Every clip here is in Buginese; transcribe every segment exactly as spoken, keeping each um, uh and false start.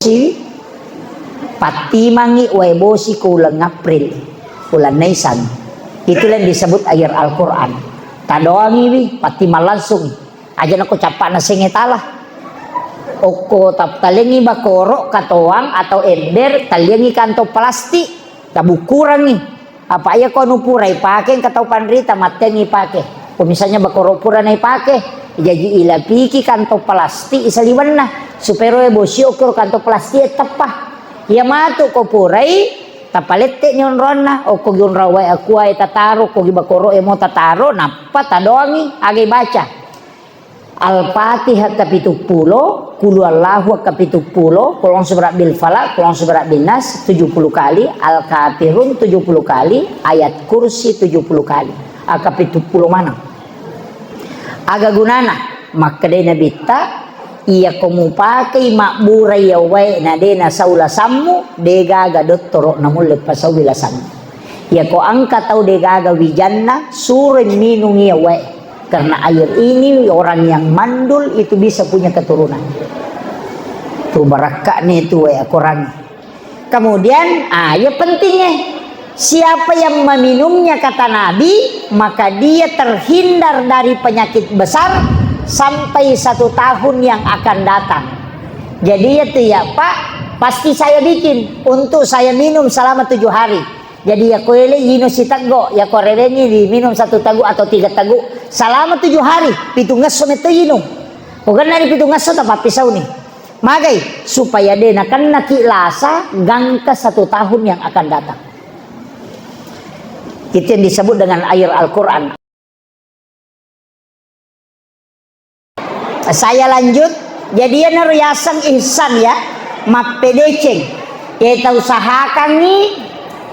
Siwi, pattimangngi wae bosi ko uleng April, ulenna isang. Itulah yang disebut air Al-Quran. Tadoangiwi, pattimang langsung. Aja nako cappa'na senge tala. Okko tap-, talengi bakoro, katoang atau ember, taliangi kantong plastik, tabukkurangi. Apa iya ko anu pura ipake engka tau panrita, matteangngi ipake. Ko misalnya bakoro pura naipake, jaji ilapiki kantong plastik isaliwenna, supaya roe bosi okko kantong plastik e teppa. Iya matu ko purai, tapalette ni onroanna, okko gi onrang wae akua e tataro, ko gi bakoro e mo tataro, nappa tadoangi aga ibaca. Al-Fatihah kapituppulo, Qul huwallahu kapituppulo, Qul a'udzu birabbil falaq, Qul a'udzu birabbin nas tujuh puluh kali, Al-Kafirun tujuh puluh kali, Ayat Kursi tujuh puluh kali. Aga kapituppulo maneng. Aga gunana? Makkedai Nabitta, iya ko mupakei mabbura iya wae na de nasau lasammu, de gaga dottoro namulle pasaui lasammu. Iya ko engka tau de gaga wijanna, suroi minung iya wae. Karena air ini orang yang mandul itu bisa punya keturunan. Tu barakka'na tu wae akorangnge. Kemudian, ah, iya pentingnya. Siapa yang meminumnya, kata Nabi, maka dia terhindar dari penyakit besar sampai satu tahun yang akan datang. Jadi ya tu ya, Pak, pasti saya bikin untuk saya minum selama tujuh hari. Jadi, ya ko ele ino siteggo, ya ko rewengi diminum satu teguk atau tiga teguk selama tujuh hari, pitungngesso metto inung. Ko gennani pitungngesso, tapappisauni. Magai? Supaya de nakennaki lasa gangka satu tahun yang akan datang. Itu yang disebut dengan air Al-Quran. Saya lanjut. Jadi, iyanaro yaseng ihsan, ya, mappedeceng. Ya, tausahakangngi,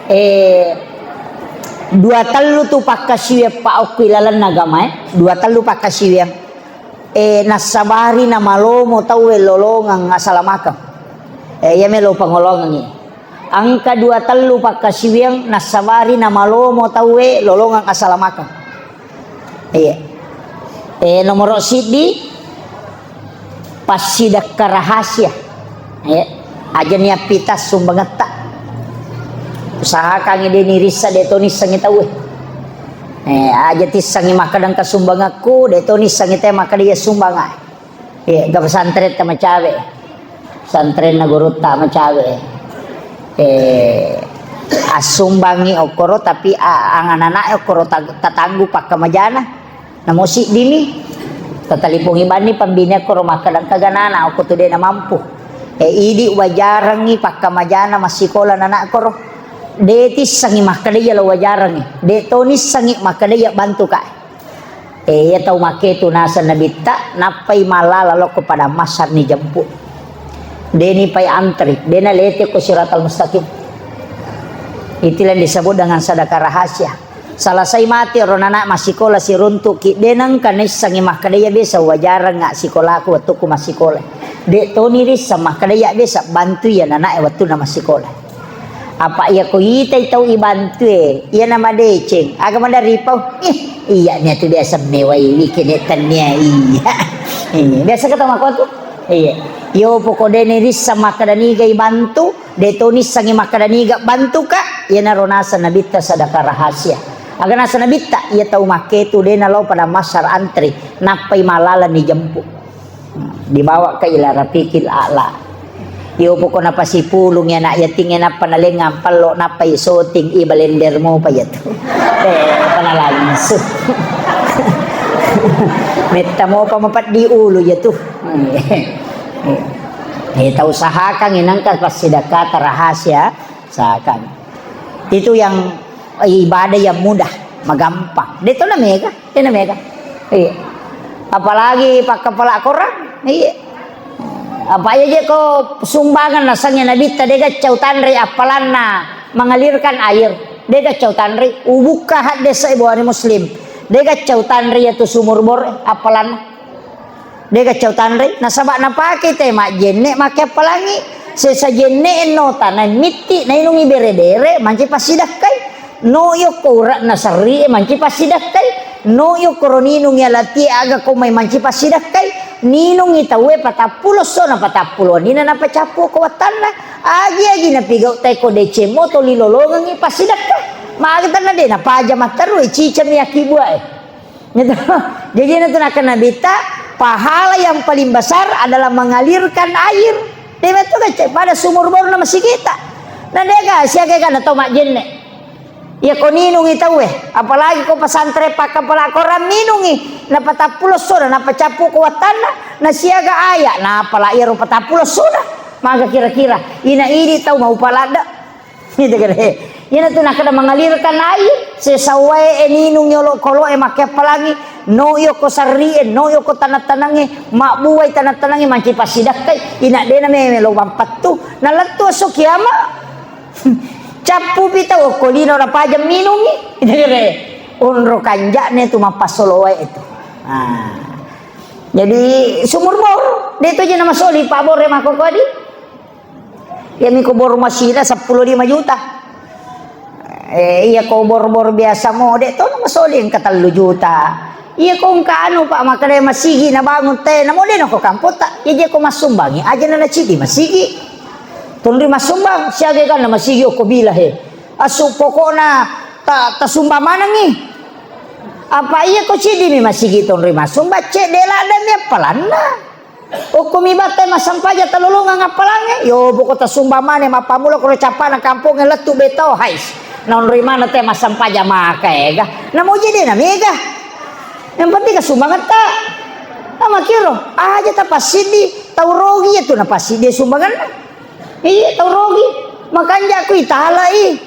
eh, dua tellu tu pakkasiwiang, Pak, okko ilalenna agama, eh. Dua tellu pakkasiwiang. Eh, nassabari namalomo tauwe lolongeng asalamakeng. Eh, iya melo pangolongengngi. Engka dua tellu pakkasiwiang nassabari namalomo tauwe lolongeng asalamakeng. Iya. Eh, nomoro siddi, passidekka rahasia. Iya. Aja niappita sumbangetta. Usahakangngi de nirissa, de to nissengngi tauwe. Eh, aja tissengngi makkeda engka sumbangekku, de to nissengngi te makkeda iya sumbanga. Eh, ga pesantren ta macawe. Pesantrenna gurutta macawe. Eh, assumbangngi okkoro, tapi a-, anganana'e okkoro ta-, tatanggu pakkamajana. Namo siddimi. Tatalipongi banni pambine okkoro makkeda engka ganana okko tu de namampu. Eh, idi wajarengngi pakkamajana massikola nana okkoro. De tissengngi makkeda iya lo wajarengngi. De to nissengngi makkeda iya bantu ka. Eh, iya tau makketu naseng Nabitta, nappai mallala lokko padang mahsyar ni jemput. Deni pai antri, dena lete ko siratal mustaqim. Itulah yang disebut dengan sedekah rahasia. Selesai mati ro nana massikola siruntuki, de nengka naissengi makkeda iya biasa wajarengnga sikolaku wettukku massikola. De toni risseng makkeda iya biasa bantu iya nana e wettunna massikola. Apa iya ko itai tau ibantue, iya na madeceng, aga maderri pau? Ih, iya nia tu biasa mewaiwi kene tennia iya. Iya, biasa kata mako tu? Iya. Yo poko dene rissa makkeda niga ibantu, de to nissangi makkeda niga bantu ka, iya naro naseng nabitta sedekah rahasia. Aga naseng nabitta, iya tau makketu de nalo pada masar antri, nappai malaleng ni jemput. Dibawa ke ila rafiqil a'la. Iyo pokona pasipulung anak yating e nappa nalengang pallo nappa isoting i balender mopa iyatu. Eh, apa na langsung. Metta mopa mapeddi ulu iyatu. Eh, tau usahakan nangka passidakata rahasia, usahakan. Itu yang ibadah yang mudah, magampang. De to na mega. Ena mega. Iya. Apalagi pakkapala korang. Iya. Apa aja je ko sumbangan nasengnge nabitta de gaccau tanre appalanna mengalirkan air. De gaccau tanre. Ubukka hadde sa Bukhari Muslim. De gaccau tanre yatu sumur bor appalanna. De gaccau tanre, nasaba napake te majjenne make appalangi, sesa jenne ennota, na mitti, nainungi bere-bere, manci passidakkai. No yokko ura'na serri, manci passidakkai. No yokko roninungi alatie aga ko mai manci passidakkai. Ninungngi tauwe patappulo essona, patappulo wenninna napacappu ko wattanna. Agi-agi napigau tae ko deceng mo toli lolongengngi passidekka. Magi tanna de napaja matteru e, cicami akkibuae. Gitu. Jadi, itu nakkeda Nabitta, pahala yang paling besar adalah mengalirkan air. De metto kecce pada sumur bor na masigita. Na dega siaga kana tau majjenne. Iya ko ninungngi tauwe, apalagi ko pesantren pakkapala Korang minungngi, napatappulo essona, napacappu ko wattanna, nasiaga aya, napala iyaro patappulo essona. Maka kira-kira, ina idi tau mau paladde. Gitu kan, eh. Iyanatu nakkeda mengalirkan air, sesauwae ninung yolo koloe makkappalangngi, no yoko sarrie, no yoko tanang-tanangnge, mabbuai tanang-tanangnge, manci passidekkai, ina dena meme lo mampettu, nalettu esso kiama. Cappupi tau okko lino napajang minungngi. Onro kanja'na tu mappassolo wae tu. Ah. Jadi sumur bor, de tu je namasoli pa bor e makkokodi. Iya mi ko bor masina seppulo lima juta. Eh, iya ko bor-bor biasa mo, de to namasoli engka tellu juta. Iya ko engka anu, Pak, makkeda masigi nabangun te, namo de nako kampotta. Iya je ko massumbangi, aja na nacidi masigi. Tonri massumbang, siaga kan na masigi okko bila he. Asu pokokna ta, tasumbang manengngi. Apa iya ko cidi mi masigi tonri massumbang, cedde ladde mi appalanna. Okko mi batte massampaja talolongang appalangnge, yo poko tasumbang mane mappammula koro cappana kampongnge lettu betau hais. Naonri mana te massampaja maka ega. Namo je de na mega. Yang penting kasumbangetta. Namakiro, aja tapassiddi, tau rogi itu napassiddi sumbanganna. Iya, tau rogi. Makanja ku italai.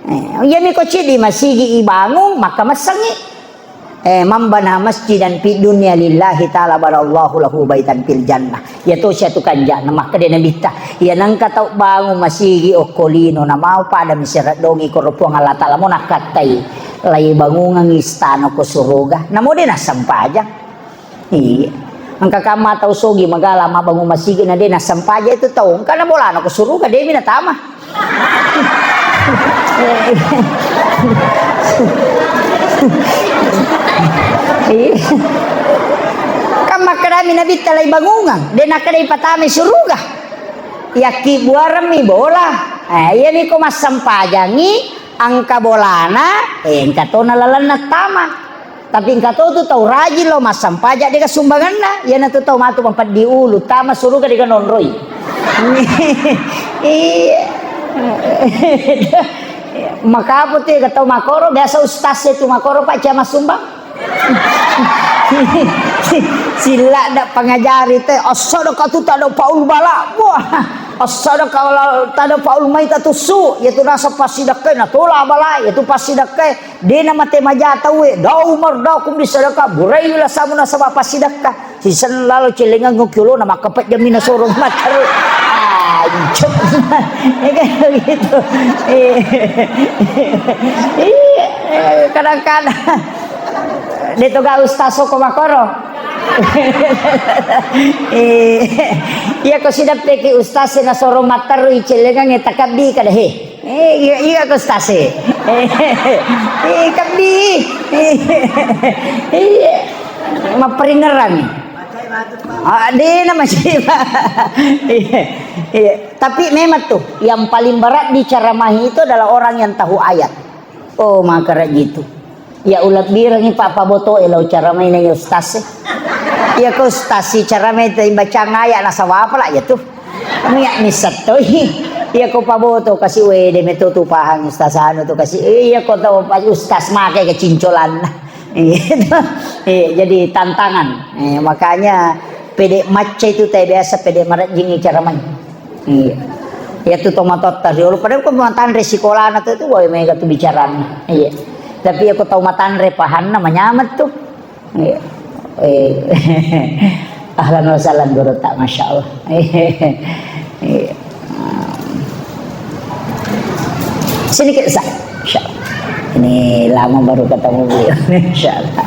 Eh, iya mi ko cidi masigi ibangung, maka messengi. Eh, man bana masjidan fid dunya lillahi ta'ala banallahu lahu baitan fil jannah. Iya to sia tu kanja'na, makkeda Nabitta, iya nengka tau bangung masigi okko lino, namau pada misereddongi koro Puang Allah Ta'ala mo nakkattai. Lai bangungang istana ko suruga. Namo de nassempajang. Iya. Engka kamma tau sogi magala mabbangung masigi na de nassempajang itu tau. Engka na bolana ko suruga de mi natama. Iya. Kan makkedami Nabitta lai bangungang, de nakkeda ipatamai suruga. Yakki buaremmi bola. Eh, iya mi ko massempajangi engka bolana, eh, engka tona lalenna tama. Tapi engka to tu tau rajin lo massampaja dega sumbanganna, iyanatu tau matu mapeddi ulu, tama suruga dega nonroi. Iya. Makapo tu ega tau makoro, biasa ustaz e tu makoro, Pak, cia massumbang. Silla da pangajari te, assadaqatu tadfa'ul bala. Wah, assadaqatu tadfa'ul maitatu su, yaitu rasa passidakkai natola bala, yaitu passidakkai Dena mate maja tauwe, dau mardakum bisadaka, burai lasamu nasaba passidakka. Sisenna lalo celengang ngokki olona, makkapejjammi nasorong matteru. Anjok. Ya kan begitu. Iya. Iya, kadang-kadang. De toga ustaz soko makoro. Iya. Iya, ko sidappeki ustaz e nasorong matteru, icelengang e takabbi kada he. Eh, iya, iya, ko ustaz e. Eh, eh, kebbi. Iya. Mapperingerang. Ah, dena masih. Iya, iya. Tapi memang tuh, yang paling berat diceramahi itu adalah orang yang tahu ayat. Oh, maka gitu. Ya, ulebbirengngi, Pak, pabotoe lao caramaina ya ustaz e. Iya ko ustaz e caramai te bacang ayat nasaba apa lah ya tuh. Miak misettoi. Iya ko paboto kasi, wede meto tu pahang ustaz anu tu kasi. Iya ko tau pa ustaz make kecincolanna. Iya, jadi tantangan. Eh, makanya pede macca itu te biasa pede marejjingi caramai. Iya. Iya tu tomatotta riolo. Padahal ko matanre sikolana tu, tu wae mega tu bicarana. Iya. Tapi iya ko tau matanre pahanna manyamet tu. Iya. Eh. Ahlan wa sahlan guru tak, masya Allah. Iya. Sini kita sa. Masya Allah. Ini lama baru ketemu beliau. Masya Allah.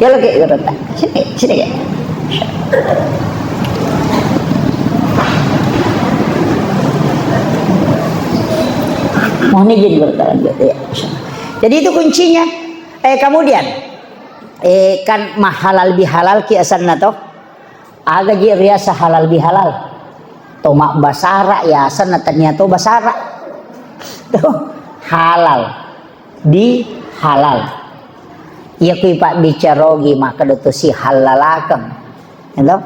Ya lagi guru tak. Sini, sini ya. Mohon izin bertahan, ya. Jadi itu kuncinya. Eh, kemudian, Eh, kan mahalal bihalal ki asanna to. Aga je riasa halal bihalal. To mabbasara ya asanna tania to basara. To halal bihalal. Iya kui pabbicarogi maka do to si halalakeng. Gitu?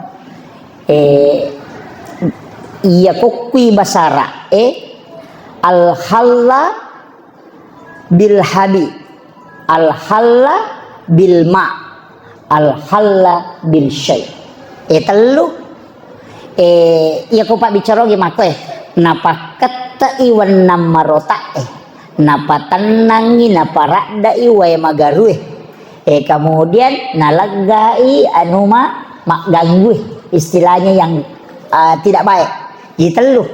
Eh, iya kokkui basara. Eh, al halla bil habi, al halla bil ma, al halla bil syai. E tellu. E, iya ko pabbicarogi makko e, napakkette'i wennang marota'e, napatennangngi, naparaddai wae magarue. E, kemudian naleggai anu ma-, magganggui, istilahnya yang, ah, tidak baik. Jadi tellu.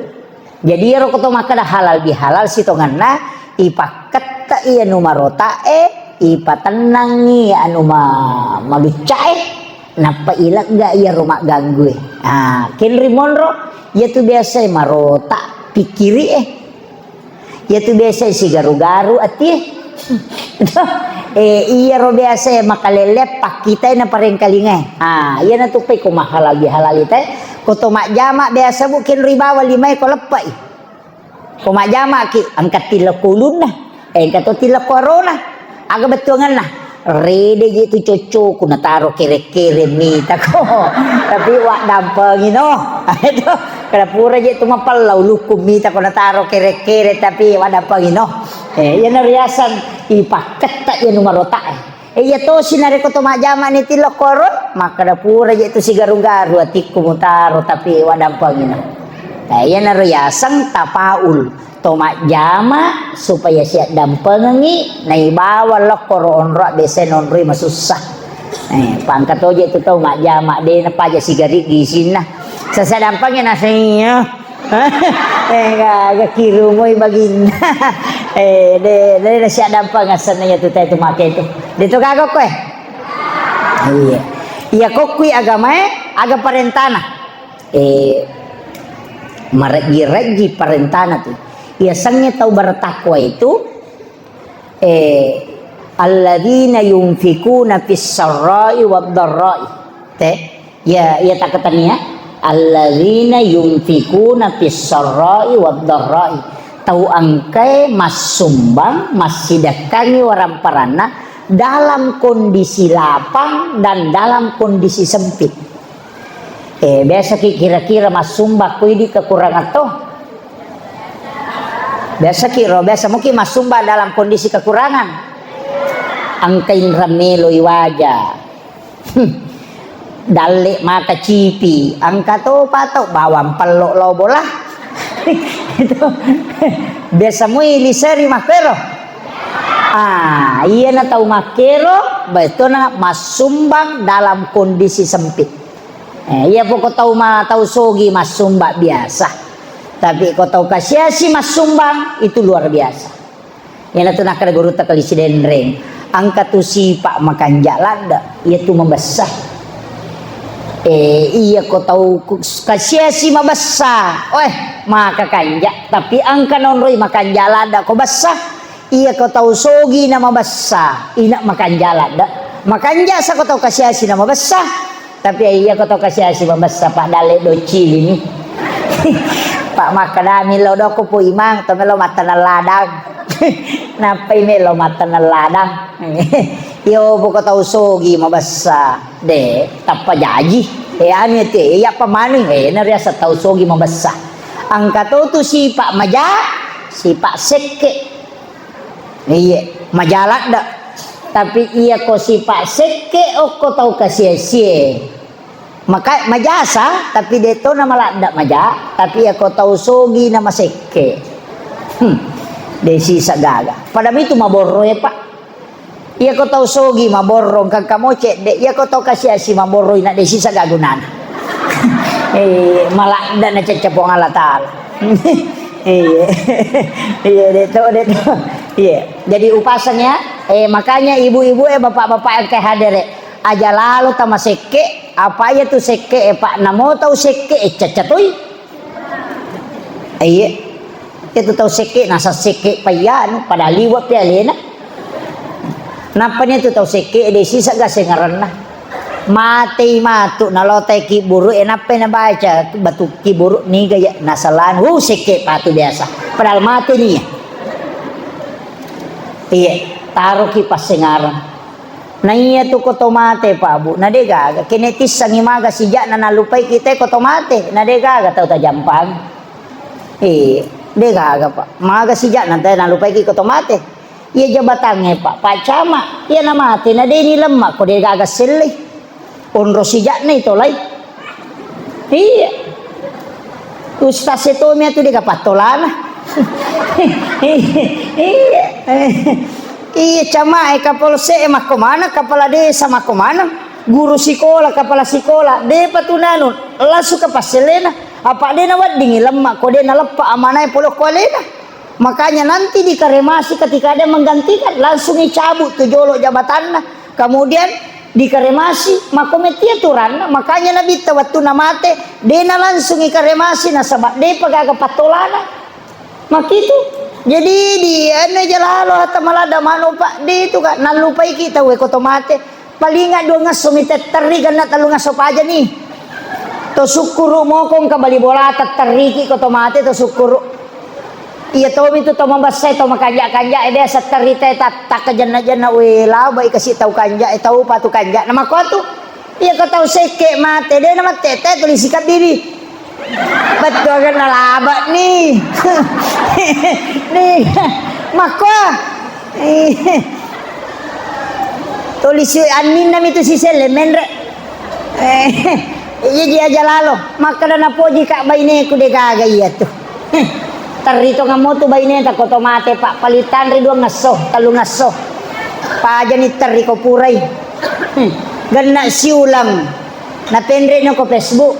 Jadi, iyaro ko to makkeda halal bihalal sitongenna, ipakkette'i anu marota'e, ipatennangngi anu ma-, malucca'e, nappa ilegga iyaro magganggui. Ah, kenri monro, iyatu biasae marota pikkiri'e. Iyatu biasae sigaru-garu atie. Eh, iyaro biasae makalelle pakkitai na parengkalingae. Ah, iyanatu pai ko mahalal bihalal itae. Ko to majjama biasa bu kenri bawa limae ko leppai. Ko majjamaki, engka tillekko ulunna, eh, engka to tillekko arona. Aga bettuangenna? Rede je tu coccoku nataro kere-kere mitako. Tapi waddampengino. Itu, kada pura je tu mapella ulukku mitako nataro kere-kere, tapi waddampengino. Eh, iyana riaseng ipakketta iya numarota, eh. Eh, iya tosi narekko to majjama ni tillokoro, makkeda pura je tu sigaru-garu atikku mutaro, tapi waddampengino. Eh, iyanaro yaseng tapaul. To majjama supaya siaddampengengi, naibawa lokkoro onroa biasa nonroi masussa. Eh, pangka toje tu tau majjama, de napaja sigariggi isinna. Sasa dampengi naseng iya. Eh, gaga kirumoi baginna. Eh, de, de, de siaddampeng asenna iya tu tau tu make tu. De tu gaga koe. Iya. Iya kokkui agamae, aga parentana. Eh, marejji-rejji parentana tu. Iya sengnge tau bertakwa itu, eh, alladzina yunfikuna fis sarra'i wad dharra'i. Te, ya, ya takatania. Alladzina yunfikuna fis sarra'i wad dharra'i. Tau engkae massumbang, massidekkangi waramparanna dalam kondisi lapang dan dalam kondisi sempit. Eh, biasa ki kira-kira massumbang ko idi kekurangan to? Biasa ki ro, biasa muki massumbang dalam kondisi kekurangan. Engka inra meloi waja. Hmm. Dalle maka cipi, engka to pato bawang pello lo bola. Itu. Biasa mui liseri makkero. Ah, iya na tau makkero, betona massumbang dalam kondisi sempit. Eh, iya poko tau ma-, tau sogi massumbang biasa. Tapi ko tau kasiasi massumbang, itu luar biasa. Iyanatu nakkeda gurutta Kali Sidenreng, engka tu sipa makanja ladde, iyatu mabessa. Eh, iya ko tau ku-, kasiasi mabessa, oe, maka kanja, tapi engka nonroi makanja ladde ko bessa. Iya ko tau sogi na mabessa, ina makanja ladde. Makanja sa ko tau kasiasi na mabessa. Tapi iya ko tau kasiasi mabessa, Pak, dalle docili ni. Pak, makkedami lo doko po imang, to melo mattaneng ladang. Nappai melo mattaneng ladang. Yo, poko tau sogi mabessa. De, tappa jaji. Eh, anu te, iya pamanu, eh, na riasa tau sogi mabessa. Engka to tu sipa maja, sipa sekke. Iye, maja ladde. Tapi iya ko sipa sekke okko tau kasiasie. Maka majasa, tapi de to na maladde maja, tapi iya ko tau sogi na masekke. Hmm. De sisa gaga. Pada mitu maborro e, Pak. Iya ko tau sogi maborro, engka mo cedde. Iya ko tau kasiasi maborro, ina de sisa gaga gunana. Eh, maladde na cecce Puang Allah Taala. Iya. Iya, de to, de to. Iya. Jadi upaseng ya. Eh, makanya ibu-ibu, eh, bapak-bapak yang ke hadir, eh, aja lalo tama sekke, apa iya tu sekke, eh, Pak, namo tau sekke, eh, cacca toi. Iya. Itu tau sekke, nasa sekke payanu, pada liwat pi alena. Nappani tu tau sekke, de sisegga sengerenna. Matei matu, nalotai kiburu, e nappai nabaca batu kiburu, niga ya nasalan, hu, sekke patu biasa. Padahal mate nia. Iya, taroki passengareng. Na iya tu ko to mate, Pak, Bu, na de gaga. Kene tissangi maga sijakna nalupai kita ko to mate, na de gaga tau tajampang. Iya, de gaga, Pak. Maga sijakna te nalupai ki ko to mate. Iya jabatangnge, Pak, Pak Camat, iya namate na deni lemma ko de gaga sellei. Onro sijakna itolai. Iya. Ustaz e tomi atu de gaga pattolana. Iya. Iya, Camat e, Kapolsek e makko maneng, kepala desa makko maneng, guru sikola, kepala sikola, depa tu nanu, langsung ke passellena. Apa de naweddingi lemma ko de naleppa amanae pole ko alena. Makanya nanti dikremasi ketika ada yang menggantikan, langsung dicabut tu jolo jabatanna. Kemudian dikremasi, makko metti aturanna. Makanya Nabitta wettunna mate, dena langsung ikremasi nasaba depa gaga pattolana. Makitu. Jadi di anu aja lalo hatta maladda manu, Pak, de tu ka nallupaiki tau e ko to mate. Palinga dua ngesso mi tetterri, genna tellu ngesso pajani. To sukkuru moko engka bali bola tetterriki ko to mate to sukkuru. Iya tomi tu to mabessai to makanja-kanja e biasa terri te tak takkajenna-jenna, we, labai kasi tau kanja e, tau patu kanja. Na makko tu, iya ko tau sekke mate de na mattete tuli sikabbibi. Bettuangenna laba ni. Ni. Makko. Tuli si anninna mi tu siselle menre. Eh, iya ji aja lalo. Makkeda napoji ka baineku de gaga iya tu. Terri tongeng motu baineta ko to mate, Pak, paling tanri dua ngesso, tellu ngesso. Pajani terri ko purai. Genna siulang. Napenre no ko Facebook.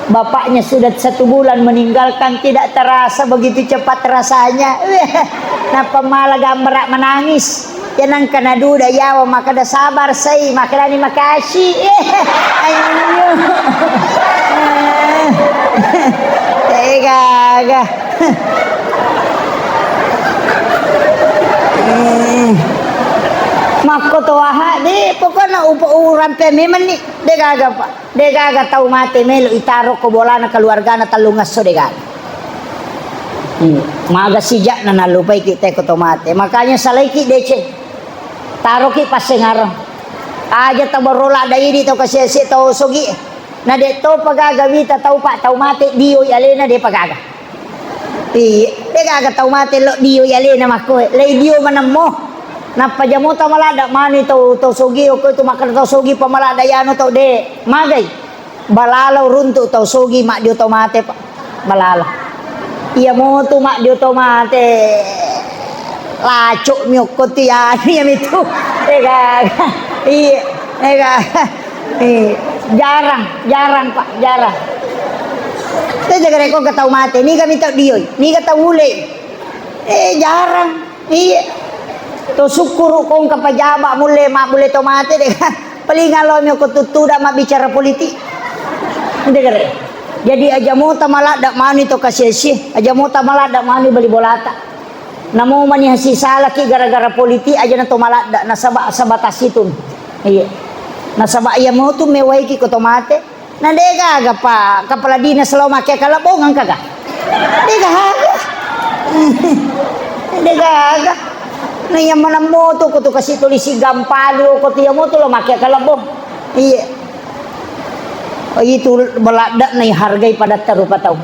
Bapaknya sudah satu bulan meninggalkan, tidak terasa begitu cepat rasanya. Nappa mala gambara menangis. Ya nangka naduda yawa makkeda sabar sai, makkedani makasih. Ayo. Eh, gaga. Eh. Makko to aha, de, pokokna upa-, urampe memang ni, de gaga, Pak. De gaga tau mate melo itaro ko bolana keluargana tellung esso, de gaga. Hmm. Maga sijakna nallupaiki te ko to mate. Makanya salaiki deceng. Taroki passengareng. Aja tabaro ladda idi tau kasiasi tau sogi. Na de topa gaga wita tau, Pak, tau mate dioi alena, depa gaga. Iya, de gaga tau mate lo dioi alena makkoe. Lei dio manemmo. Nappa jamota maladda mani tau, tau sogi, okko tu makkeda tau sogi pa maladda yano tau de. Magai. Balalo runtu tau sogi maddio tau mate, Pak. Balalo. Iya motu maddio tau mate. Lacok mi okko tu ya, iya mitu. De gaga. Iya, de gaga. Eh, jarang, jarang, Pak, jarang. Te jaga rekko ke tau mate, niga mi tau dioi, niga tau ulei. Eh, jarang. Iya. To sukkuru ko engka pajaba mulle mabbulle to mate de. Paling alo mi ko tuttuda mabbicara politik. De gare. Jadi aja mota maladda mani to kasiasi, aja mota maladda mani bali bolata. Namo mani hasisalaki gara-gara politik aja na to maladda nasaba sabatasi tu. Iya. Nasaba iya motu mewaiki ko to mate. Na de gaga, Pak, kepala dinas lao makke kalebbong engka ga? De gaga. De gaga. Na iya maneng moto ko tu kasi tulisi gampalu ko tu iya moto lao makke kalebbong. Iya. Itu beladda na hargai padatta rupa tau.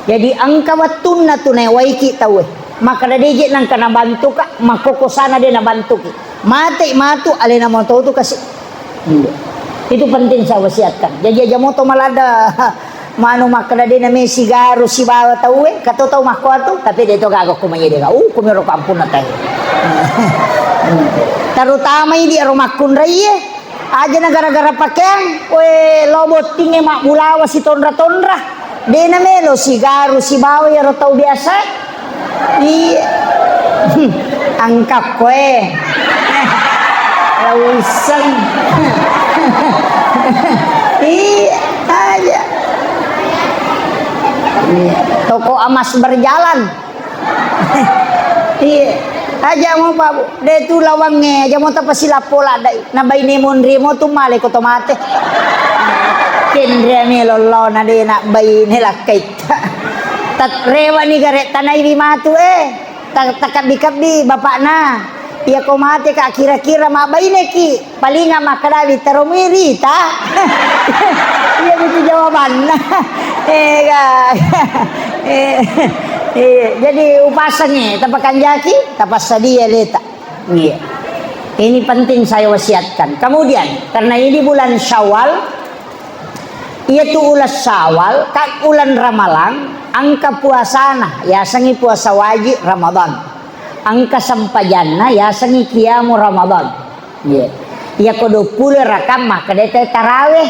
Jadi engka wettunna tu naewaiki tauwe. Makkeda deje nangka nabantuka, makkokosana de nabantuki. Mate matu alena moto tu kasi. Iya. Itu penting saya wasiatkan. Jadi aja moto maladda manu makkeda de name sigaru sibawa tauwe, kato tau makko atu, tapi de to gaga ko maye de ga. Uh, kumiro kampung na tai. Terutama idi aro makkunraie, aja na gara-gara pakeang, we lo bottinge mabbulawa sitonra-tonra. De na melo sigaru sibawa iyaro tau biasa. Iya. Angka koe. Lauseng. Iya, aja. Iya. Toko emas berjalan. Iya. Aja mo, Pak, Bu. De tu lawangnge, aja mo tapasilappo laddai. Na baine monri mo tu male ko to mate. Kenre melo lona de na baine lakkaitta. Tat-, rewani gare tanaiwi matu, eh. Ta-, takabbi-kabbi bapakna. Iya ko mate ka kira-kira mabbaineki. Palinga makkedawi, "Tero mui rita." Iya, itu jawabanna. Eh, ga. Eh, eh, jadi upasengngi, tapakanjaki, tapassadia leta. Iya. Ini penting saya wasiatkan. Kemudian, karena ini bulan Syawal, iya tu uleng Syawal, ka uleng Ramalang, engka puasana, yasengngi puasa wajib Ramadan. Engka sempajanna, yasengngi qiyamu Ramadan. Iya. Iya ko duappulo rakang makkeda te taraweh.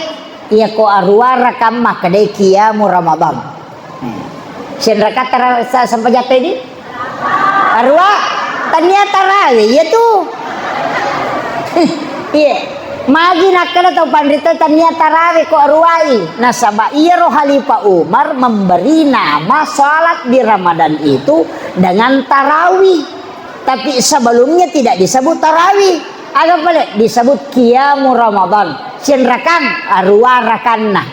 Iya ko aruwa rakang makkeda qiyamu Ramadan. Eh. Sianraka tara-, sa-, sempajatta idi? Aruwa. Tania taraweh, iya tu. Iya. Magi nakkeda tau panrita tania taraweh ko aruwai. Nasaba iyaro Khalifah Umar memberi nama salat di Ramadan itu dengan tarawih. Tapi sebelumnya tidak disebut tarawih. Aga pale disebut qiyamu Ramadan. Sianrakang, aruwa rakanna.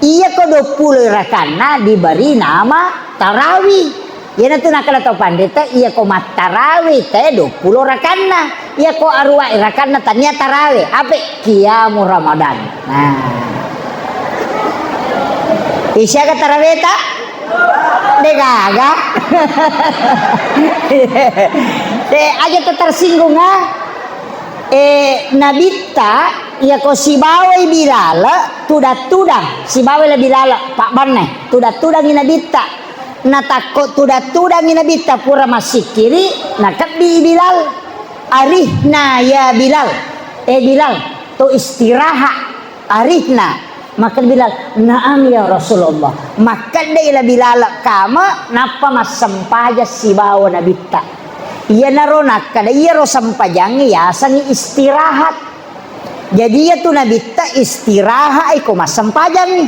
Iya ko duappulo rakanna diberi nama tarawih. Iyanatu nakkeda tau panrita, iya ko mattarawih te duappulo rakanna. Iya ko aruwa rakanna tania tarawih. Ape? Qiyamu Ramadan. Nah. Isiaga taraweta? Degaga. De, aja tersinggung, ah. Eh, Nabitta, iya ko sibawai Bilal, tudang-tudang, sibawai la Bilal, pabbanna, tudang-tudangi Nabitta. Natakko tudang-tudangi Nabitta pura massikkiri, nakebbi Bilal. "Arihna ya Bilal." Eh, Bilal, to istirahat. "Arihna." Makkeda Bilal, "Na'am ya Rasulullah." Makkedai la Bilal kama, nappa massempajang sibawa Nabitta. Iyanaro nakkeda, iyaro sempajangnge yasengngi istirahat. Jadi iyatu Nabitta istirahat iko massempajangngi.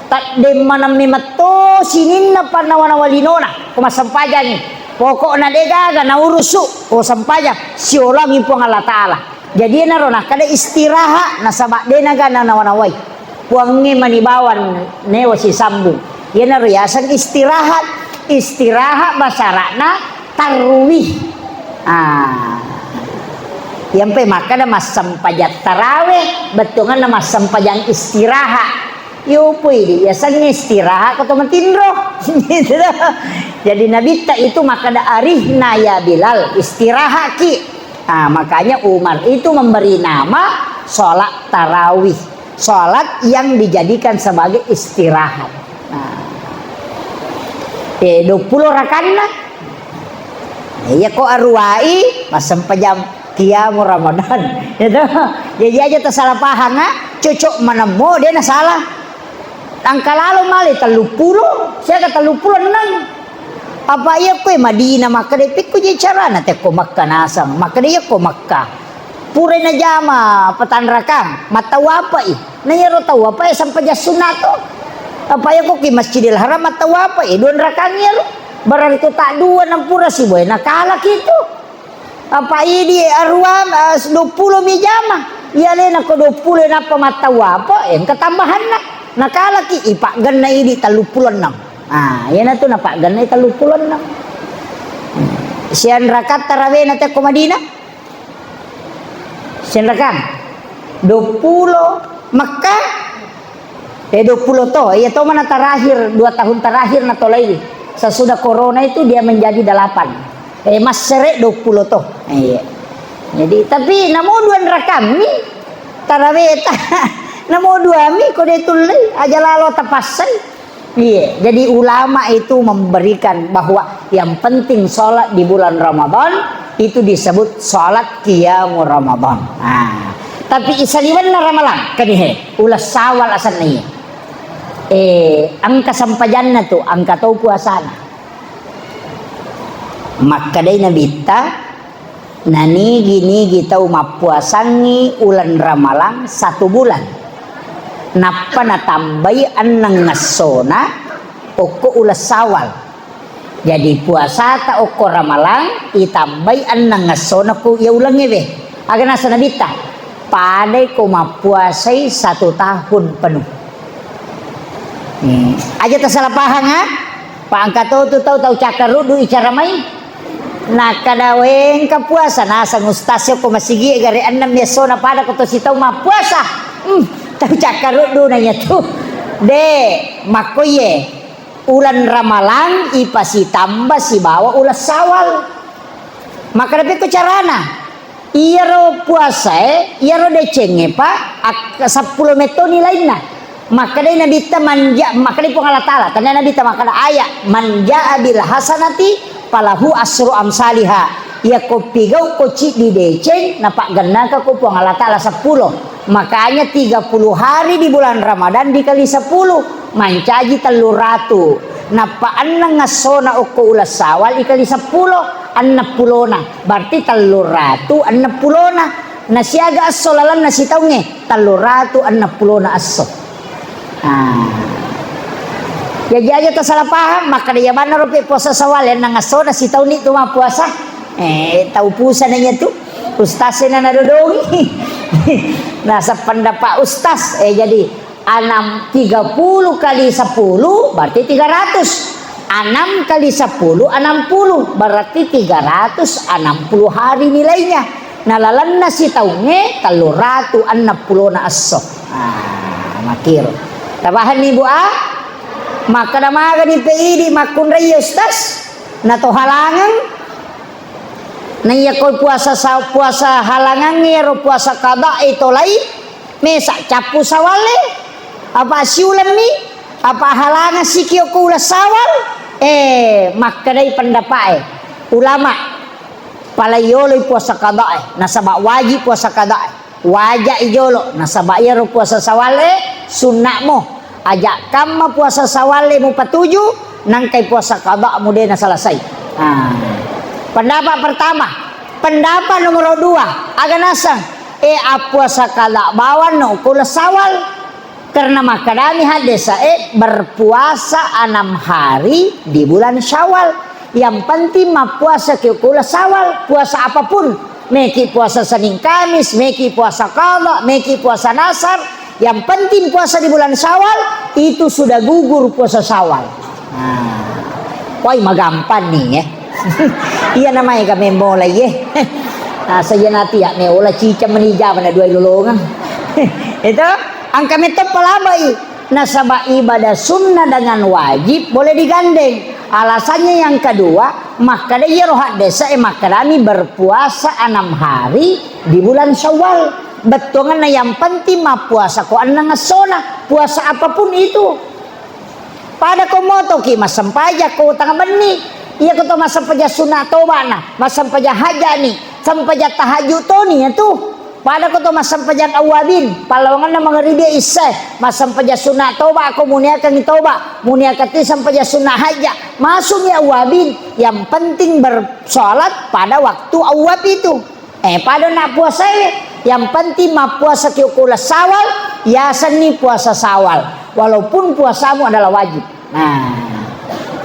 Taddemmaneng memetto sininna pannawa-nawa linona ko massempajangngi. Pokokna degaga naurusu ko sempajang, siolangi Puang Allah Ta'ala. Jadi, iyanaro nakkeda istirahat, nasaba de naga nanawai. Puangnge mani bawang newa sisambung. Iyanaro yaseng istirahat. Istirahat basara'na tarwih. Ah. Iyampe makkeda massempajang taraweh, bettuanganna massempajang istirahat. Yopoi di, yasengnge istirahat ko to matinro. Gitu. Jadi Nabitta itu makkeda, "Arihna ya Bilal, istirahatki." Nah, makanya Umar itu memberi nama sholat tarawih, sholat yang dijadikan sebagai istirahat. Nah, eh, duappulo rakanna. Iya ko aruwai, massempajang qiyamu Ramadan. Gitu. Jadi aja tersalah paham, ah. Cocok manemmo, dia na salah. Engka lalo male telluppulo, siaga telluppulo enneng. Apa iya koe Madinah makkeda, "Pikku je carana tekko Mekka naseng?" Makkeda, "Iya ko Mekka. Pura najama patanrakang, mattawapa i. Na iyaro tawapa e sempajang sunna to. Apa iya ko ki Masjidil Haram mattawapa e, dua rakang iyaro. Barang to tak dua nampura siboe nakala kitu." Apa idi aruwa, eh, duappulo mi jama. Iya alena ko duappulo nappa mattawapa, engka tambahanna. Nakalaki ipaggenna idi telluppulo enneng. Ah, iyanatu napaggenna telluppulo enneng. Sian rakaat tarawena tekko Madinah? Sian rakaat? Duappulo. Mekka? Eh, duappulo to. Iya to mana terakhir, dua tahun terakhir natolai. Sesudah corona itu dia menjadi delapan. Eh, massere duappulo to. Iya. Jadi, tapi namo dua rakammi taraweta. Namo duami ko de tullei, aja lalo tapassai. Iya, jadi ulama itu memberikan bahwa yang penting sholat di bulan Ramadan itu disebut sholat qiyamu Ramadan. Nah, tapi isaliwenna Ramalang, kanihe, uleng Syawal asenna iya. Eh, engka sempajanna tu, engka tau puasana. Makkedai Nabitta, nanigi-nigi tau mappuasangngi uleng Ramalang satu bulan. Nappa natambai enneng essona okko uleng Syawal. Jadi, puasata okko Ramalang, itambai enneng essona ku iya ulengnge we. Aga nasa Nabitta? Padai ko mappuasai satu tahun penuh. Hmm. Aja tasala pahang, ha? Pa engka to tu tau, tau cakkaruddu icara mai. Nakkada, "Wé, engka puasa." Naseng ustaz ko masigi'é gare' ennem essona pada ko to sitau mappuasa. Hmm, tau cakkaruddu nanya tu. De, makkoié. Uleng Ramalang ipasitamba sibawa uleng Syawal. Makkeda pekko carana? Iyaro puasaé, iyaro decengngé, Pak, ak-, seppulo metto nilainna. Makkedai Nabitta, "Manja-," makkedai Puang Allah Taala, tania Nabitta makkeda ayat, "Man jaa bil hasanati falahu asru amsaliha." Iyako pigau ko ciddi deceng, napaggennaka ko Puang Allah Taala seppulo. Makanya tiga puluh hari di bulan Ramadan dikali sepuluh, mancaji tellu ratu. Nappa enneng essona okko uleng Syawal ikali seppulo, enneng pulona. Berarti tellu ratu enneng pulona. Nasiaga esso lalenna sitaungnge, tellu ratu enneng pulona esso. Ah. Jaji aja tasala paham, makkeda iya manna ropi puasa Syawal, enneng essona sitaunni tu mappuasa. Eh, tau pusana iya tu. Ustaz na nadodongi. Nasa pendapat ustaz. Eh, jadi enam, tiga puluh kali sepuluh berarti tiga ratus. Enam kali sepuluh, enam puluh, berarti tiga ratus enam puluh hari nilainya. Nalalenna sitaungnge tellu ratu enneng pulona esso. Ah, makiro. Tapahanni, Bu, ah? Makkeda magani pe idi makkunrai, ustaz? Nato halangeng? Naiya ko puasa sa-, puasa halangangnge ro puasa qada e tolai, mesa cappu Syawal e, apa siulemmi, apa halangeng sikio ko uleng Syawal? Eh, makkedai pendapat e ulama, palai yoloi puasa qada e, nasaba wajib puasa qada e. Waja'i jolo, nasaba iyaro puasa Syawal e sunna'mo. Aja kamma puasa Syawal e mupatuju, nangkai puasa qada'mu de nasalasai. Ah. Pendapat pertama, pendapat nomor dua, aga naseng, e, appuasa qada bawang no ko uleng Syawal. Karena makkedami haddesae berpuasa enam hari di bulan Syawal. Yang penting mappuasa ki ko uleng Syawal, puasa apapun. Meki puasa Senin Kamis, meki puasa qada, meki puasa nasar. Yang penting puasa di bulan Syawal, itu sudah gugur puasa Syawal. Nah, wai magampang nih ya. Iya namanya kami mulai ya. Nah, saya nanti ya, me ola cica menija mana dua lolongan. Itu angka metto palabai. Nasaba ibadah sunnah dengan wajib boleh digandeng. Alasannya yang kedua, makkeda iyaro haddesa e makkedami berpuasa enam hari di bulan Syawal. Bettuanna yang penting mappuasa ko enneng essona, puasa apapun itu. Pada ko motoki massempajang ko tengah benni. Iya ko to massempajang sunna tobana, massempajang hajjani, sempajang tahajud toni ya tu. Pada ko to massempajang awwabin, pallawangenna mangaribi isya, massempajang sunna toba ko muniakangi toba, muniakan ti sempajang sunna hajja, masukmi awwabin, yang penting bersolat pada waktu awwab itu. Eh, pada nak puasa e, yang penting mappuasa ki ko uleng Syawal, yasenni puasa Syawal, walaupun puasamu adalah wajib. Nah,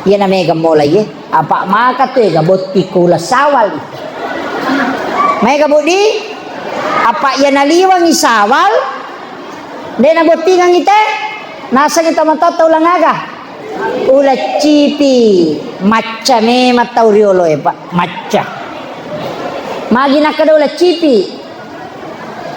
iyana mega mulai, ye. Apa maka tu ega botting ko uleng Syawal. Mega botting, apa iyana liwangi Syawal, de nabottingangi te, nasengi tomatoatta uleng aga? Uleng cipi, macca memang tau riolo e, Pak, macca. Magi nakkeda uleng cipi?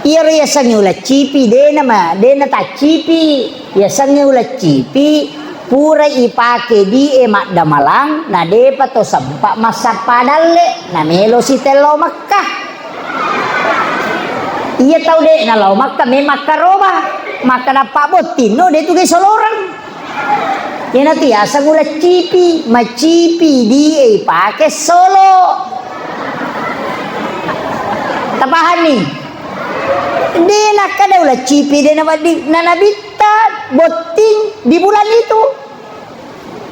Iyaro yasengnge uleng cipi, dena ma-, dena taccipi. Yasengnge uleng cipi, pura ipake die maddamalang, na depa to sempa massappa dalle, na melo sitellao Mekkah. Iya tau de nalao Mekkah, me makkaroba. Maka nappa bottinno, de tu ge soloreng. Iyanatu yaseng uleng cipi, macipi die ipake solo. Tapahanni? De nakkeda uleng cipi, de nawedding, na Nabitta botting di bulan itu.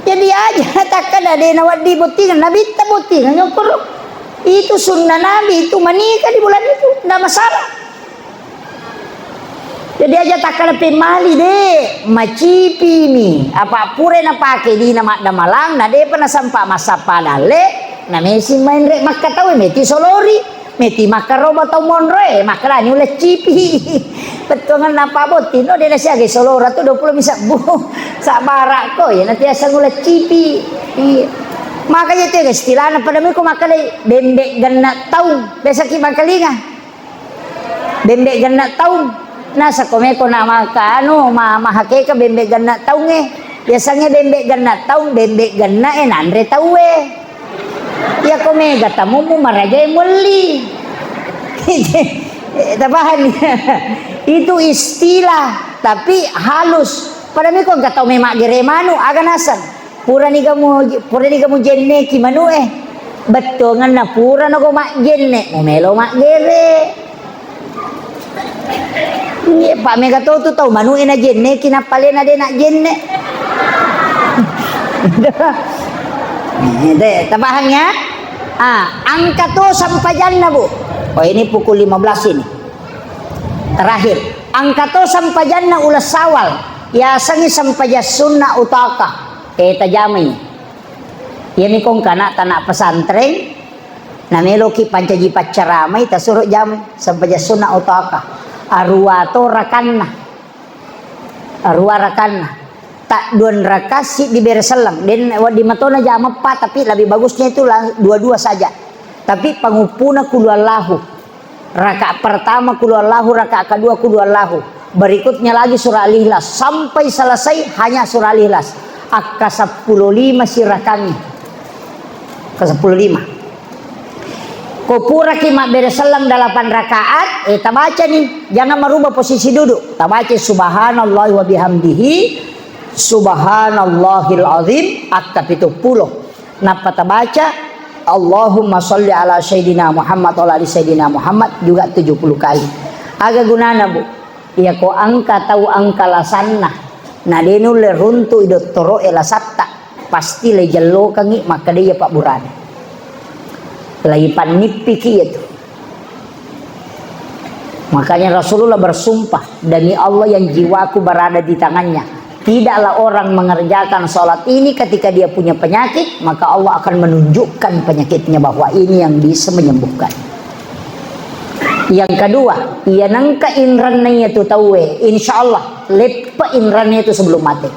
Jadi aja takkeda de nawedding botting, Nabitta botting, nyokkoro. Itu sunnah Nabi, itu menikah di bulan itu, ndak masalah. Jadi aja takkalepe mali de, macipimi. Apa pura napake dina maddamalang, na depa nasampa massappa dalle, na mesi maenre makkatau meti solori, meti makkaroba tau monroe, makkalani uleccipi. Bettuangan napa botti, no de nasiaga solora tu dua puluh mi sebbu. Sabara ko, ya nanti asal uleccipi. Iya. Makanya itu ya istilahnya pada miko makkadai bembe genna taung. Biasa ki makalinga. Bembe genna taung. Nasa ko meko na maka anu, ma-, mahakeka bembe genna taung e. Biasanya bembe genna taung, bembe genna e nanre tau e. Iya ko mega tamummu maraja e muelli. Tapahang? Itu istilah, tapi halus. Pada meko engka tau memaggere manu, aga naseng. Purani gamu, purani gamu jenneki manu'e. Bettuanganna purana ko majjenne, mumelo maggere. Iya, pa mega to tu tau manu'e na jenneki, nappalena de na jenne. De, tapahang ya? Ah, angka to sampajanna, Bu. Oh, ini pukul lima belas ini. Terakhir, angka to sampajanna uleng Syawal. Yasengi sampajang sunna utaka. Eh, tajamai. Iyami kongkana tana pesantren, nameloki pancaji paccaramai, tasuro jamai, sampaja sunna utaka. Arua to rakanna. Arua rakanna. Tak duan raka siddi bere selleng. Den wedding matona jama pa, tapi lebih bagusnya itu lang-, dua-dua saja. Tapi panguppuna kulu Allahu. Rakaat pertama kulu Allahu, rakaat kedua kulu Allahu. Berikutnya lagi surah Al-Ikhlas. Sampai selesai hanya surah Al-Ikhlas. Akka seppulo lima sirakangi. Ke seppulo lima. Ko puraki mabbere selleng delapan rakaat, eh, tabaca nih. Jangan merubah posisi duduk. Tabaca subhanallah wa bihamdihi, subhanallahil azim, akka pitu pulo. Nappa tabaca, Allahumma sholli ala Sayyidina Muhammad wa ala ali Sayyidina Muhammad juga tujuh puluh kali. Aga gunana, Bu? Iya ko angka tau angka lasanna, na de nulle runtu'i dottoro'e lasatta, pasti le jellokangi makkeda iya pabburane. Lai pannippiki iya tu. Makanya Rasulullah bersumpah, "Demi Allah yang jiwaku berada di tangannya, tidaklah orang mengerjakan sholat ini ketika dia punya penyakit, maka Allah akan menunjukkan penyakitnya bahwa ini yang bisa menyembuhkan." Yang kedua, iya nengka inranna iya tu tauwe, insya Allah leppe inranna itu sebelum mati.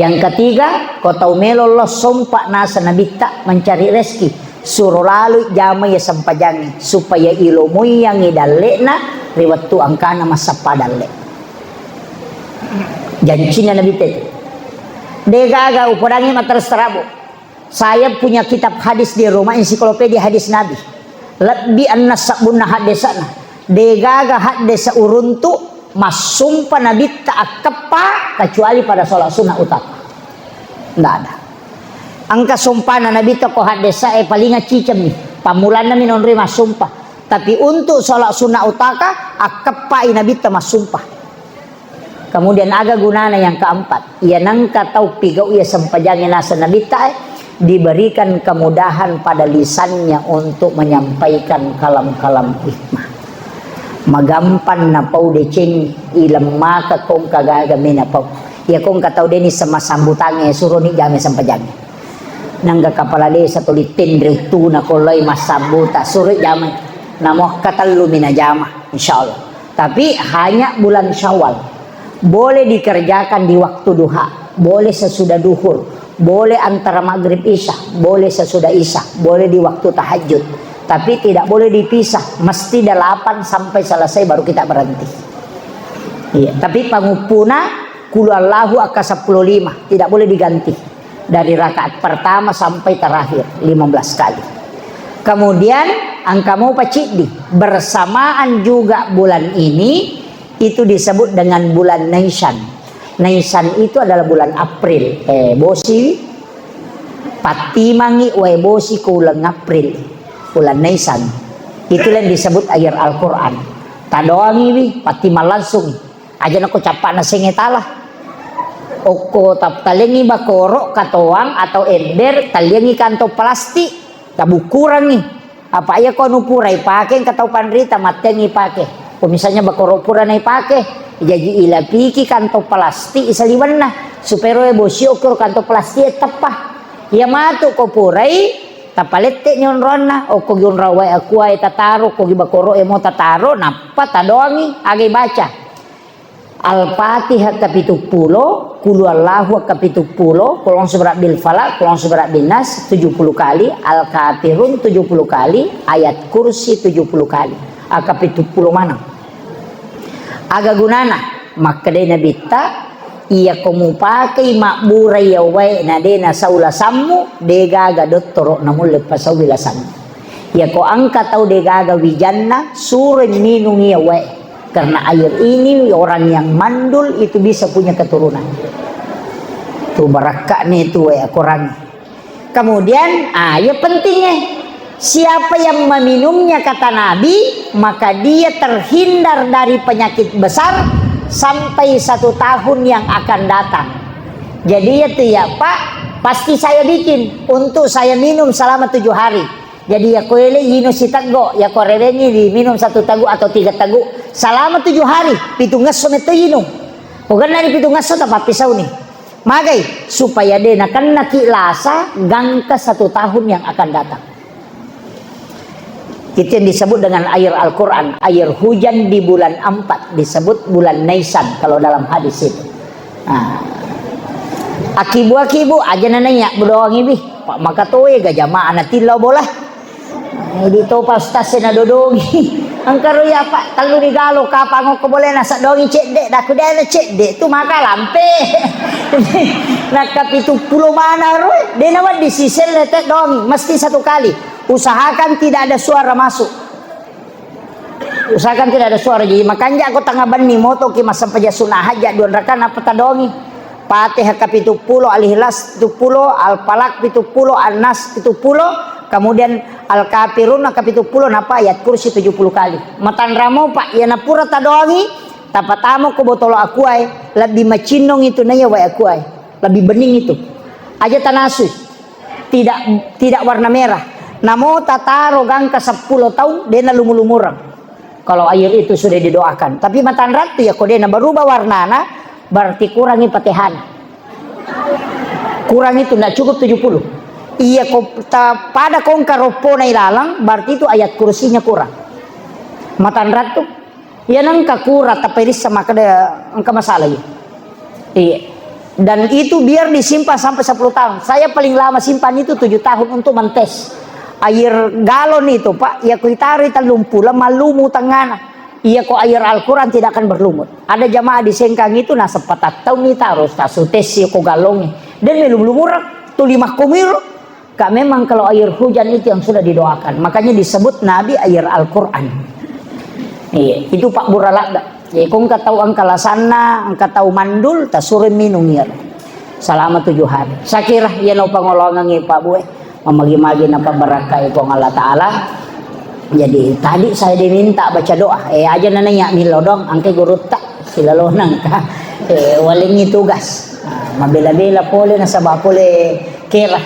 Yang ketiga, ko tau melo lo sompa nasa nabitta mencari rezeki, suro lalui jama iya sempajangnge supaya ilomoiyangngi dalle'na ri wettu angkana massappa dalle. Jancinna nabitta itu. Degaga upodangi matterus tarabu. Saya punya kitab hadis di rumah, ensiklopedia hadis Nabi. Lebbi enneng sabbunna haddesana. Degaga haddesa uruntu massumpa nabitta akkeppa kecuali pada sholat sunnah utama. Nggak ada. Engka sumpana nabitta ko haddesa e paling cicemmi. Pammulanna mi nonroi massumpa. Tapi untuk sholat sunnah utaka akkeppai nabitta massumpa. Kemudian aga gunana yang keempat? Iya nengka tau pigau iya sempajangnge nasa nabitta e, diberikan kemudahan pada lisannya untuk menyampaikan kalam-kalam hikmah. Magampang napau deceng, ilemmaka kongka gaga mena pau. Iya kongka tau deni sema sambutangnge, suroni jame sempajangnge. Nangga kepala desa tuli tenre uttuna kolai massambuta, suro jame. Namo katellu mina jama, insyaallah. Tapi hanya bulan Syawal. Boleh dikerjakan di waktu duha, boleh sesudah duhur, boleh antara maghrib isya, boleh sesudah isya, boleh di waktu tahajud. Tapi tidak boleh dipisah, mesti delapan sampai selesai baru kita berhenti. Iya, tapi panguppuna kulu Allahu akka seppulo lima, tidak boleh diganti. Dari rakaat pertama sampai terakhir, lima belas kali. Kemudian, angka mau paciddi, bersamaan juga bulan ini, itu disebut dengan bulan Naisan. Naisan itu adalah bulan April. Eh, bosi, pattimangi wae bosi ko uleng April. Bulan Naisan. Itulah yang disebut akhir Al-Quran. Tadoangi wi, pattimang langsung. Aja nako cappa'na senge tala. Okko tap-, talengi bakoro, katoang atau ember, taliangi kantong plastik, tabukurangi. Apa iya ko anu pura ipake engka tau panrita, matteangi ipake. Ko misalnya bakoro pura naipake, jaji ilapiki kantong plastik isaliwenna, supaya roe bosi okkoro kantong plastik e teppa. Iya matu ko purai, tapalette ni onronna, okko gi onrong wae akua e tataro, ko gi bakoro e mo tataro, nappa tadoangi, aga ibaca. Al-Fatihah kapitu pulo, Qul huwallahu kapitu pulo, Qul a'udzu birabbil falaq, Qul a'udzu birabbin nas tujuh puluh kali, Al-Kafirun tujuh puluh kali, Ayat Kursi tujuh puluh kali. Akapitu pulo maneng. Aga gunana? Makkedai Nabitta, iyako mupakei mabbura iya wae na de nasau lasammu, de gaga dottoro namulle pasaui lasammu. Iyako engka tau de gaga wijanna, suroi minung iya wae. Karena air ini orang yang mandul itu bisa punya keturunan. Tu barakka'ni tu wae akorangi. Kemudian, ah, ya pentingnya, siapa yang meminumnya, kata Nabi, maka dia terhindar dari penyakit besar sampai satu tahun yang akan datang. Jadi ya tu ya, Pak, pasti saya bikin untuk saya minum selama tujuh hari. Jadi ya koele ino siteggo, ya ko rewengi diminum satu teguk atau tiga teguk selama tujuh hari, pitungngesso metto inung. Ko gennani pitungngesso tapappisauni. Magai? Supaya de nakennaki lasa gangka satu tahun yang akan datang. Itu yang disebut dengan air Al-Quran, air hujan di bulan empat, disebut bulan Naisan kalau dalam hadis itu. Nah, akibu-akibu aja nananya bedoang ibi. Pak maka toe ga jamaah na tillau bola. Jadi to pa ustaz na dodongi. Engka ro ya Pak, tellu ni galo kapang okko boleh nasa dongi cedde, daku de na cedde tu maka lampe. Nakka pitu pulo mana ro, de na waddi siselle te dongi, mesti satu kali. Usahakan tidak ada suara masuk. Usahakan tidak ada suara. Jadi makanja ko tengah benni moto ki massempajang sunat hajat dua rakaat apa tadongi. Fatihah kapitu pulo, Al-Ikhlas pitu pulo, Al-Falaq pitu pulo, An-Nas pitu pulo, kemudian Al-Kafirun kapitu pulo, napa Ayat Kursi tujuh puluh kali. Matanramo Pak, ya napura tadongi, tapatamo ko botolo akuai, lebih macinnong itu naya wae akuai, lebih bening itu. Aja tanasui. Tidak, tidak warna merah. Namo tataro gangka seppulo taung, dena lumu-lumurang. Kalau air itu sudah didoakan. Tapi matanrattu ya ko dena berubah warnana, berarti kurangi Fatihana. Kurang itu, ndak cukup tujuh puluh. Iya ko ta-, pada kongka roppona ilalang, berarti itu ayat kursinya kurang. Matanrattu. Iya nengka kura taperissa makkeda engka masalah iya. Iya. Dan itu biar disimpan sampai sepuluh tahun. Saya paling lama simpan itu tujuh tahun untuk mentes. Air galon itu, Pak, iya ko itaroi tellung pulo, mallumu tengana. Iya ko air Al-Quran tidak akan berlumut. Ada jamaah di Sengkang itu, nah, sepatattau ni taros, tasutesi ko galongi. Dan melum lumur, tuli makkomiro. Kak, memang kalau air hujan itu yang sudah didoakan. Makanya disebut Nabi air Al-Quran. Iya, itu Pak Bura ladda. Jadi, ko engka tau engka lasanna, engka tau mandul, tasuro minum iya. Selama tujuh hari. Saya kira iya no pangolongangi Pak Bue. Memagi-magi napa barakai Puang Allah Ta'ala. Jadi, tadi saya diminta baca doa. Eh, aja nananya milo dong, angke gurutta. Silalonang ka. Eh, walengi tugas. Ah, mabela-bela pole nasaba pole kera.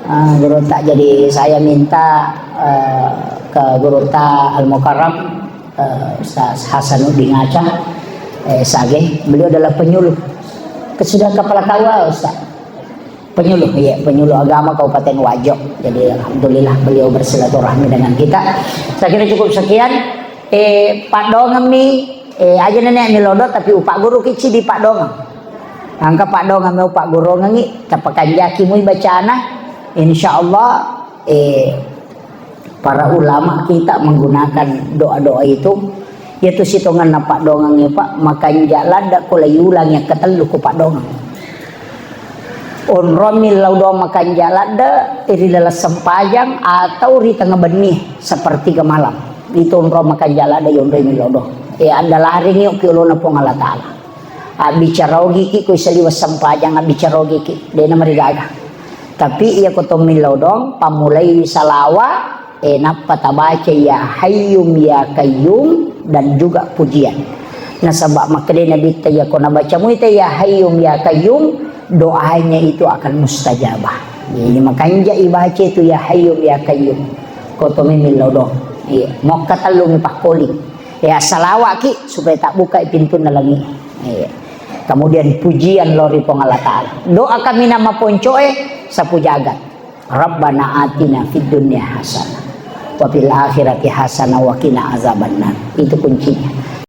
Ah, gurutta, jadi saya minta, eh, ke gurutta Al-Mukarram, eh, Ustaz Hasanuddin Aca, eh, Sage, beliau adalah penyuluh. Kesudah kepala kawa, Ustaz. Penyuluh, iya, penyuluh agama Kabupaten Wajo. Jadi, alhamdulillah beliau bersilaturahmi dengan kita. Saya kira cukup sekian. Eh, paddoangeng mi, eh, aja nenek mi lodo, tapi upak guru kici di paddoangeng. Angka paddoangeng mi upak guru ngengi, tapakanjaki mui bacana. Insya Allah, eh, para ulama kita menggunakan doa-doa itu, yaitu sitonganna paddoangeng, Pak, makanja ladda ko layulang yang ketellu ko paddoangeng. Onrong mi lao doang makanja ladda ri laleng sempajang atau ri tengnga benni sepertiga malam. Itu onrong makanja ladda yonroi mi lao doang. E, andalaring yuk ki olona Puang Allah Ta'ala. Abbicara ogiki ko isaliweng sempajang, abbicara ogiki. Dena marigaga. Tapi iya ko tommi lao doang, pammulai salawa, Eh, nappa tabaca ya Hayyum ya Qayyum dan juga pujian. Nasaba makkeda Nabitta, iya ko nabaca muita ya Hayyum ya Qayyum, doanya itu akan mustajabah. Jadi makanja ibaca itu ya Hayyum ya Qayyum. Ko to memillau do. Iya, mokka tellumi pakkoling. Ya, salawa'ki supaya tabbukai pintunna langi. Iya. Kemudian pujian lao ri Puang Allah Ta'ala. Doa kaminang maponcoe, sapu jagat. Rabbana atina fid dunya hasanah wa fil akhirati hasanah wa qina azabannar. Itu kuncinya.